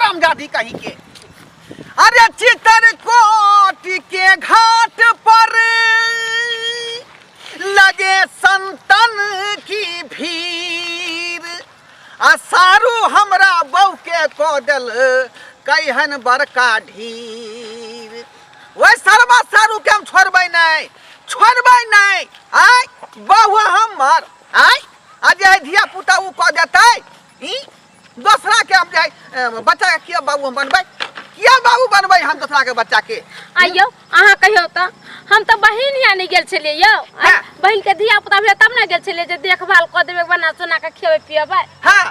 हरामजादी कहीं के। अरे चित्रकूट के घाट पर लगे संतन की भीड़, आ सारू हमरा बहू के कऽ देल कैहन बड़का ढीर। ओहि सरबा सारू के हम छोड़बै नहि, छोड़बै नहि। आय बहु हमर, आय आ जे है धिया पुता ओ कऽ देतै ई दोसरा के हम जे है बच्चा के किया बाबू हम बनबै, किया बाबू बनबै हम दोसरा के बच्चा के। आइयो अहाँ कहियो तऽ हम तऽ बहिन यहाँ नहि गेल छलियै यौ। हाँ। बहिन के धिया पुता भेलै तब ने गेल छलियै जे देखभाल कऽ देबै, बना सोना के खियेबै पियेबै। हाँ।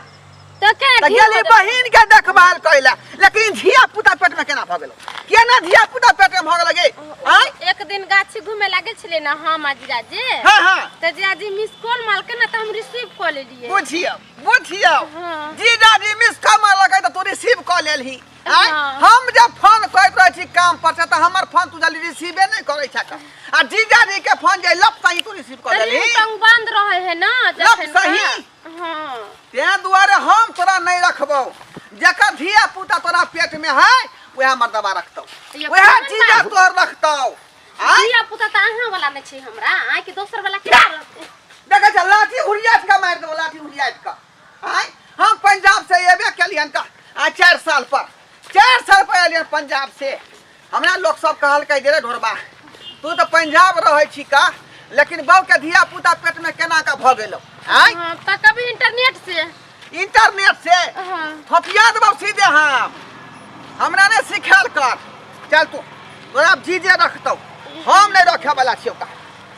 तऽ केना तऽ ढील गेली भऽ जेतै? बहिन के देखभाल कैला, लेकिन धिया पुता पेट में केना भऽ गेलो? केना धिया पुता पेट में भऽ गेलो गे? आँय? एक दिन गाछी घूमे लागल छलियै ने हम आ जीजाजी। हाँ, हाँ। तऽ जीजाजी मिस कॉल मारलकै ने तऽ हम रिसीव कऽ लेलियै। बुझियौ, बुझियौ। हाँ। जीजाजी मिस कॉल मारलकै तऽ तू रिसीव कऽ लेलही। आँय? हाँ। हम जब फोन करैत रहै छी काम पर से तऽ हमर फोन तू जल्दी रिसीवे नहि करै छह, आ जीजाजी के फोन जे लप सही तू रिसीव कऽ तऽ लेलही। रिंग बंद रहै है ना लप जखन का। सही। हाँ। तें दुआरे हम तोरा नहि रखबौ, जकर धिया पुता तोरा पेट में है वएह मर्दबा रखतौ, ये वएह कोन जीजा बात? तोहर रखतौ। आँय? धिया पुता तऽ अहाँ वाला नहि छै हमरा, आँय कि दोसर वाला केना रहतै? देखै छ लाठी हुरियाइत कऽ मारि देबौ, लाठी हुरियाइत कऽ। आँय? हम पंजाब से एबे केलियन का आ 4 साल पर, 4 साल पर एलियन पंजाब से। हमरा लोक सब कहलकै जे रे ढोरबा तू तऽ पंजाब रहै छी का, लेकिन बहू के धिया पुता पेट में केना का भऽ गेलौ? आँय? हाँ, तऽ कभी इंटरनेट से। इंटरनेट से? हाँ। थपिया देबौ सीधे हम, हमरा नहि सिखायल कर। चल तू, तोरा जीजे रखतौ, हम नहि रखे वाला छियौ का।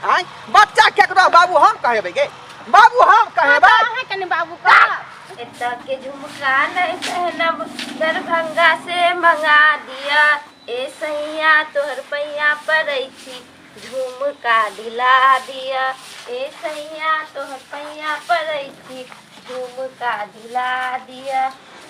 आँय? बच्चा केकरो बाबू हम कहेबै गे, बाबू हम कहेबै। अहाँ कनि बाबू का। एतऽ के झुमका नहीं पहनब, दरभंगा से मंगा दिया, ए सैया तोहर पैया पड़ै छी, झुमका दिला दिया, ए सैया तोहर पैया पड़ै छी, झुमका दिला दिया।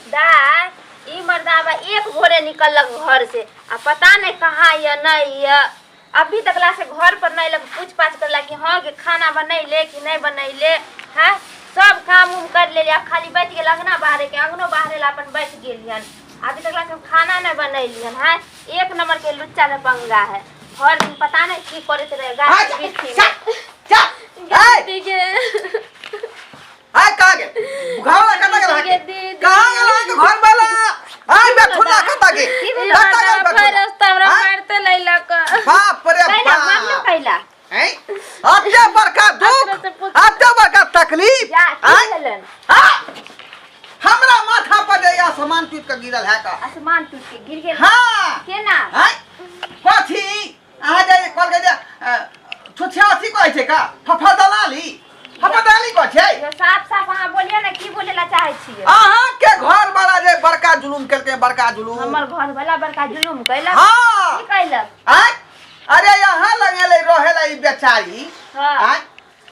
दाय ई मर्दाबा एक भोरे निकललक घर से आ पता नहीं कहाँ यऽ नहीं यऽ, अभी तक ला से घर पर नहीं लग, पूछ पाछ करला कि हाँ के खाना बनैले कि नहीं बनैले। हाँ सब काम उम कर ले, अब खाली बैठ गेल अंगना बाहरे के, अंगनो बाहरे ला अपन बैठ गेलियन, अभी तक ला से हम खाना नहीं बनैलियन। हाँ एक नंबर के लुच्चा लपंगा है, हर दिन पता नहीं की करैत रहे गाछ वृक्ष में। चल, ए! ठीक है। आय कहाँ गेल? घर वाला कतऽ गेल अहाँके? दीदी। कहाँ गेल अहाँके घर वाला? आय बेथुना कतऽ गेल? की भेल? कतऽ गेल बेथुना? फेर रास्ता हमरा आँय? मारते लैलक। बाप रे कैला मारलो बाप। कैला? हैं? अते बड़का दुख, अकरा से पूछ। अते बड़का तकलीफ। जा की आँय? भेलन? हाँ? हमरा माथा पर जे आसमान टूट के गिरल है का? आसमान टूट के गिर गेल? हाँ। केना? आँय? कथी? अहाँ जे कहलकै जे छुछा अथी कहै छै का? फफा दलाली? फफा दलाली कहै छै? यो साफ साफ अहाँ बोलिए ना, की बोले ला चाहे छियै? अहाँ के घर वाला जे बड़का जुलुम केलकै, बड़का जुलुम। हमर घर वाला बड़का जुलुम कैलक? हाँ। की कैलक? आँय? अरे यहाँ लगेले रहेला ई बेचारी। हाँ। आँय?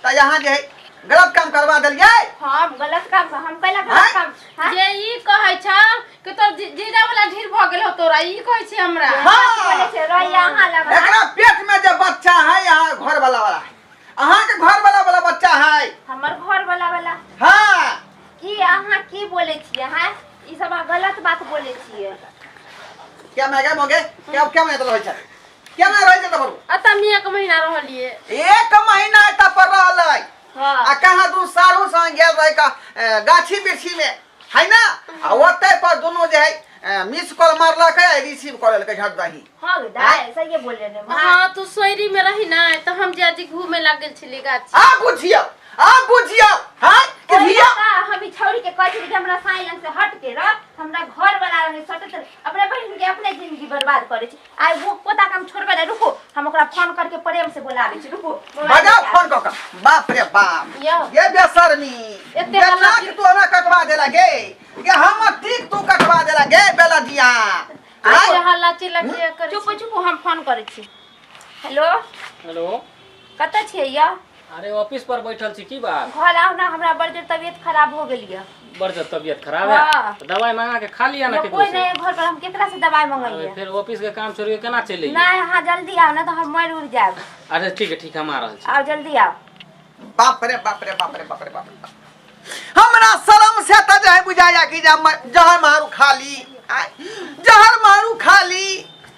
तऽ यहाँ जे है गलत काम करवा देलियै। हम गलत काम, हम कैला गलत आँय? काम? हाँ? जे ई कहै छ कि तोर जीजा वाला ढीर भऽ गेल हो तोरा, ई कहै छै हमरा। हाँ। बोले छै रहिया अहाँ लग। एकरा पेट में जे बच्चा है यहाँ घर वाला वाला है, अहाँ के घर वाला वाला बच्चा है। हमर घर वाला वाला? हाँ। की अहाँ की बोले छियै? हाँ ई सब अहाँ गलत बात बोले छियै। क्या महंगा मोगे क्या क्या महीना रहै छै? क्या महीना रहै छै तब? अतः हम 1 महीना रहलियै। 1 महीना एतऽ पर रहलै। हाँ। आ कहाँ दू सारू संग गेल रहै का, गाछी बिरछी में है ना, आ ओतै पर दुनू जे है मिस कॉल मारलकै आ रिसीव कऽ लेलकै झट दही। हाँ गे दाय, सही बोले ने। हाँ तू सोयरी में रही ना तो हम जे आज घूमे लागल छली गाछी। आ बुझियौ, आ बुझियौ, हाँ कि ओहिना धिया का हम ई छौरी के कहै छली कि हमरा साई लंग से हट के रह, हमरा घर वाला रहे सटत रहे, अपने बहिन के अपने जिंदगी बर्बाद करे छी। आइ वो पोता के हम छोड़बे नहीं, रुको हम ओकरा फोन करके प्रेम से बोलाबै छी, रुको। मोबाइल बजाओ लेके फोन कऽ के। बाप रे बाप। यौ। ये बेशर्मी। एते बेटा हल्ला के तू हमरा कटवा देला गे। ये हमर टीक तू कटवा देला गे बेलदिया। आइ? एते हल्ला चिल्ला किया करै चुप छी? चुप, हम फोन करै छी। हेलो। हेलो। कतऽ छियै यौ? अरे ऑफिस पर बैठल छी, की बात? घर आउ ना, हमरा बड़ जोर तबियत खराब हो गेल यऽ। बड़ जोर तबियत खराब है? हाँ। तो दवाई मंगा के खा लिया ना यौ, केकरो कोई से। नहीं घर पर, हम केकरा से दवाई मंगैयै? अरे फिर ऑफिस के काम छोड़ के केना चलि अइयै? नहीं, अहाँ जल्दी आउ ना तो हम मरि उड़ जायब। अच्छा ठीक है, ठीक है, हम आ रहल छी। आउ जल्दी आउ। बाप रे बाप रे बाप रे बाप रे बाप रे। हमरा शरम से त जे है बुझाया कि जे हम जहर मारू खाली। आय, जहर मारू खाली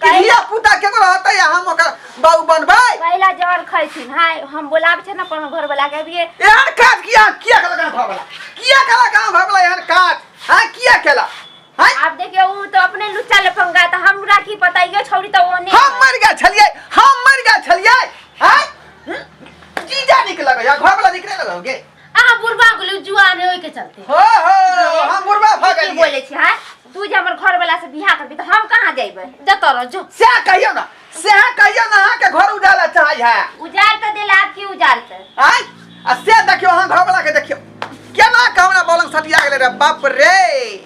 कि धिया पुता केकरो रहतै आ हम ओकर बाबू बनबै। पहिला जहर खैथिन। हाय, हम बोलाबै छै ने अपन घर वाला के अभिये। एहन काज किया किया केला गाँव घर वाला? किया केला गाँव घर वाला एहन काज? हाँ, किया केला? हाँ? आब देखियौ, उ तऽ अपने लुच्चा लफंगा, तऽ हमरा की पता? इहो छौड़ी तऽ ओहने। हम मरि गेल छलियै, हम मरि गेल छलियै। हाँ, जीजा निक लगैया, घर वाला निक नहि लगोगे? अहाँ बुढ़बा गेलू, जुआन है, ओहि के चलते। हो हो, हम बुढ़बा भऽ की गेलियै। बोलै छी? हाय, तू जे हमर घर वाला से बियाह करबी तऽ हम कहाँ जइबै? जतऽ रह जो। सएह कहियौ ने, सएह कहियौ ने, अहाँके घर उजाला चाहै है। उजार तऽ देला, आब की उजारतै? आय, आ से देखियौ, अहाँ घर वाला के देखियौ केना के हमरा बलंग सटिया गेलै रे बाप रे।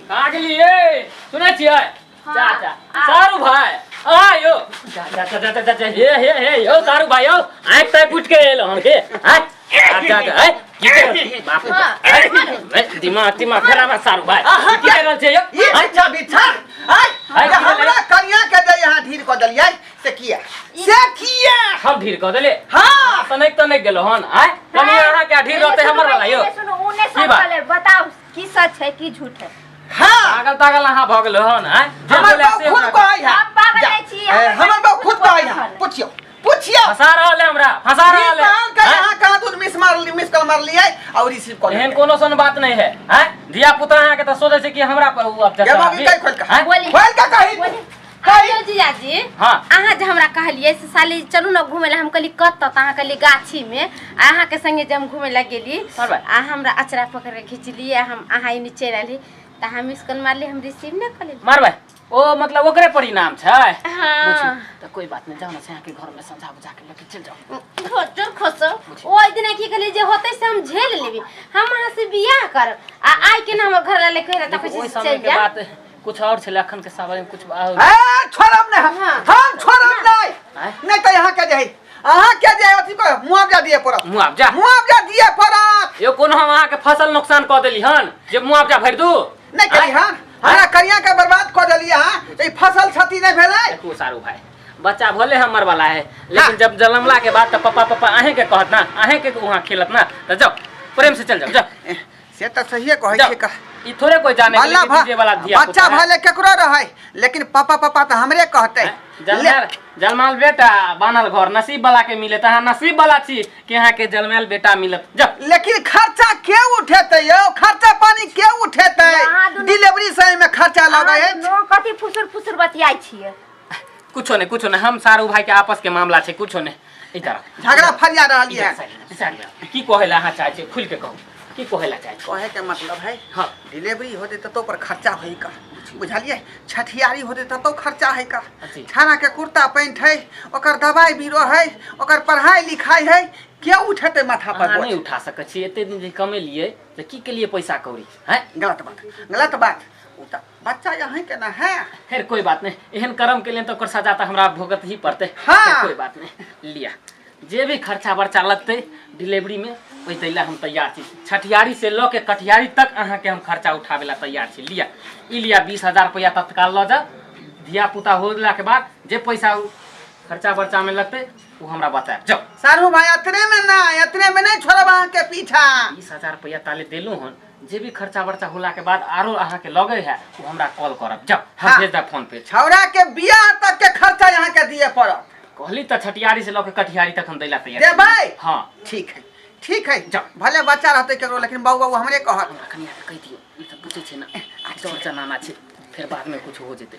कहाँ गेलियै? सुनै छियै? हाँ, चाचा आ। सारू भाई आ यो, जा जा जा जा जा जा, हे हे हे यो सारू भाई, यो आँख ताक उठ के एलो हन के आँख आ जा जा, ए की कर बाप रे बाप, ए, ए, दिमाग दिमाग खराब है सारू भाई। अहाँ की कर रहल छै यो? ई बिछा बिछा आय आय, जे हमरा कनिया के जे यहाँ ढीर कऽ देलियै से किया, से किया? हम ढीर कऽ देले? हाँ। तनक तनक गेलो हन आय कनिया अहाँ के ढीर रहते हमर वाला यो। सुनू, उ नहि की सच बात? कहले। बताउ की सच है की झूठ है? हाँ। पागल तागल अहाँ भऽ गेलो हन आय जे हमर बोले बाप से खुद हमरा कहै है। हम पागल जा। नहि छी, ए, हमर हमर बाप बाप खुद खुद कहै है। कहल। पुछियौ, पुछियौ। फंसा रहल है हमरा, फंसा रहल है। कहाँ के आँय? यहाँ कहाँ दूध मिस मारली, मिस कॉल मारलियै और रिसीव कऽ एहन लेलियै। कोनो सन बात नहीं है हैं? धिया पुता अहाँ के तऽ सोचै छै कि हमरा पर उ अब गे बाबी, कहि खोल के। हैं? बोली। खोल के कही। बोली। कही। आइयो जीजाजी। हाँ। अहाँ जे हमरा कहलियै से साली चलू ने घूमे लए, हम कहली कतऽ? तऽ अहाँ कहली गाछीमे। आ अहाँके संगे जे हम घूमे लए गेली हँ भाई। आ हमरा अचरा पकड़ के घिचलियै, हम अहाँ एने चलि एली तऽ अहाँ मिस कॉल मारली, हम रिसीव नहि कऽ लेली। मारबै ओ मतलब ओकरे परिणाम छै। हाँ। बुझी, तऽ कोई बात नहीं, जाओ ना से अहाँके घर में समझा बुझा के लेके चल जाओ। खोजो खोजो, ओहि दिना की कहली जे होतै से हम झेल लेबी, हम अहाँ से बियाह करब, आ आइ के ना हमर घर वाले कहि रहता देखो, ओहि चलि समय के जा। बात कुछ और छलै, अखन के समय में कुछ और। ए, छोड़ब नहीं हम। हाँ। हम छोड़ब नहीं। आँय? नहीं तो यहाँ के जे है, अहाँ के जे अथी को मुआवजा दिए पड़त। मुआवजा? मुआवजा दिए पड़त। यो कोनो हम अहाँके फसल नुकसान कऽ देली हन जे मुआवजा भरि दू? नहीं करी। आँय? हाँ, हमरा करिया के बर्बाद कऽ देलियै अहाँ, ई फसल क्षति नहीं भेलै? देखू सारू भाई, बच्चा भले हमर वाला है, लेकिन हाँ। जब जन्मला के बाद तऽ पप्पा पप्पा अहें के कहत ना, अहें के वहाँ खेलत ना, तऽ जाओ प्रेम से चल जाओ, जाओ। ए, से तऽ सहिए कहै जाओ। छियै का। ई थोड़े कोई जाने भला के डीजे वाला धिया बच्चा भले केकरो रहै, लेकिन पापा पापा तऽ हमरे कहतै। जलमाल जलमाल बेटा बानल घर नसीब वाला के मिले, तऽ अहाँ नसीब वाला छी कि अहाँ के जलमाल बेटा मिलत। जाओ। लेकिन खर्चा के उठेतै यौ? खर्चा पानी के उठेतै? अहाँ दुनू- डिलीवरी समय में खर्चा लगै अहाँ अछि। दुनू कथी फुसुर फुसुर बतियाइ छियै? कुछो नहीं, कुछो नहीं, हम सारू भाई के आपस के मामला छै, कुछो नहीं। इधर आओ। झगड़ा फरिया रहल इधर है। साइड में, साइड में। की कहै ला अहाँ चाहै छी, खुलि के कहू की कहै ला चाहै छी? कहे के मतलब है, हाँ। डिलीवरी होते तो पर खर्चा होई का, बुझलिए? छठियारी होते तब तो खर्चा है का। जी। छाना के कुर्ता पैंट है, ओकर दवाई बीरो है, ओकर पढ़ाई लिखाई है, के उठेते माथा पर अहाँ बोझ? नहीं उठा सकै छी। एते दिन जे कमेलियै तऽ की केलियै पैसा कौड़ी हैं? गलत बात, गलत बात। उ तऽ बच्चा यहाँ के ना है। खैर कोई बात नहीं, एहन कर्म के लिए तो ओकर सजा तऽ हमरा भुगत ही पड़तै। हाँ। खैर, कोई बात नहीं, लिया जे भी खर्चा बर्चा लगतै डिलीवरी में ओहि दै ला हम तैयार छी। छठियारी से लऽ के कटिहारी तक अहाँके हम खर्चा उठाबै ला तैयार छी। लिया ई लिया 20,000 रुपया तत्काल लऽ जाउ। धिया पुता होला के बाद जे पैसा उ खर्चा बर्चा में लगतै ओ हमरा बतायब, जाउ। सारू भाई, अतने में ना, अतने में नहीं छोड़ब अहाँ के पीछा। 20,000 रुपया ताले देलहुँ हन, जे भी खर्चा बर्चा होला के बाद आरो अहाँके लगे है ओ हमरा कॉल करब, जाउ हम हाँ। भेज देब फोन पे। छौड़ा के बियाह तक के खर्चा यहाँ के दिए पड़त। कहली तऽ छठियारी से लऽ के कटिहारी तक हम दैला तैयार छी। देबै? हाँ। ठीक है, ठीक है। जाओ। भले बच्चा रहते केकरो, लेकिन बाबू बाबू हमरे कहत। हमरा कनिया के कहि दियौ, ई तऽ बुझै छै ना, चोर चनाना छै, फेर बाद में कुछ हो जेतै।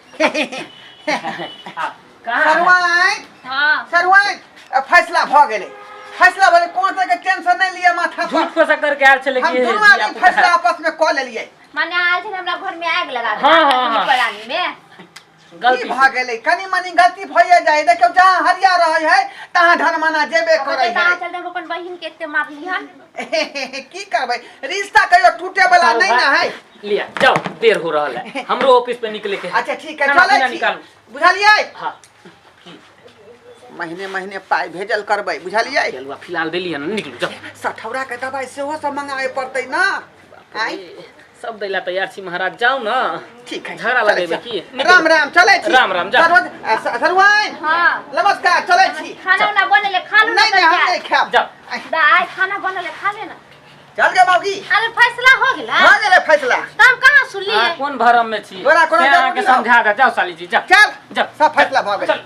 आ, कहाँ है? सरुआइन। हाँ। सरुआइन, फैसला भऽ गेलै, फैसला भऽ गेलै, कोनो तरह के टेंशन नहि लिअ माथा पर। झूठ को करके आयल छलै हम कि दुनू आदमी धिया-पुता फैसला आपस में कऽ लेलियै। माने आयल छै हमरा घर में आगि लगा हाँ, हाँ, हाँ। प्राणी में। की गलती भऽ गेलै? कनि मनि गलती भइए जाइ। देखियौ, जहाँ हरिया रहै है तहाँ ढनमना जेबे करै कहाँ है। चलते हम अपन बहिन के एते मारली हन? की करबै, रिश्ता कहियो टूटे वाला नहीं ना है। लिया जाओ, देर हो रहल है, हमरो ऑफिस पे निकले के है। अच्छा ठीक है, खाना चलै पीना छी। निकालू। बुझलियै? हाँ। महीने महीने पाइ भेजल करबै, बुझलियै? चलू फिलहाल देलियै ने, निकलू जाओ। सठौरा के दवाई सेहो सब मंगावे पड़तै ना। आँय? सब दैला तैयार छी महाराज, जाउ ना। ठीक है, झगड़ा चलै लगेबै छी। की? राम राम, चलै छी। राम राम, जा। सरोज, सरुआइन। हाँ। नमस्कार, चलै छी। खाना उना बनले खा लू। नहीं नहीं, हम नहीं खायब। जाओ। दाई, खाना बनले खा ले ना। चल गे बाबूजी। अरे फैसला हो गेला? हो गेलै फैसला। त हम कहाँ सुनलियै? अहाँ कोन भरम में छी? तोरा कोनो से अहाँके जरूरी हौ। समझा दे। जाउ साली जी, जाउ। चल। जाउ। सब फैसला भऽ गेल। चल।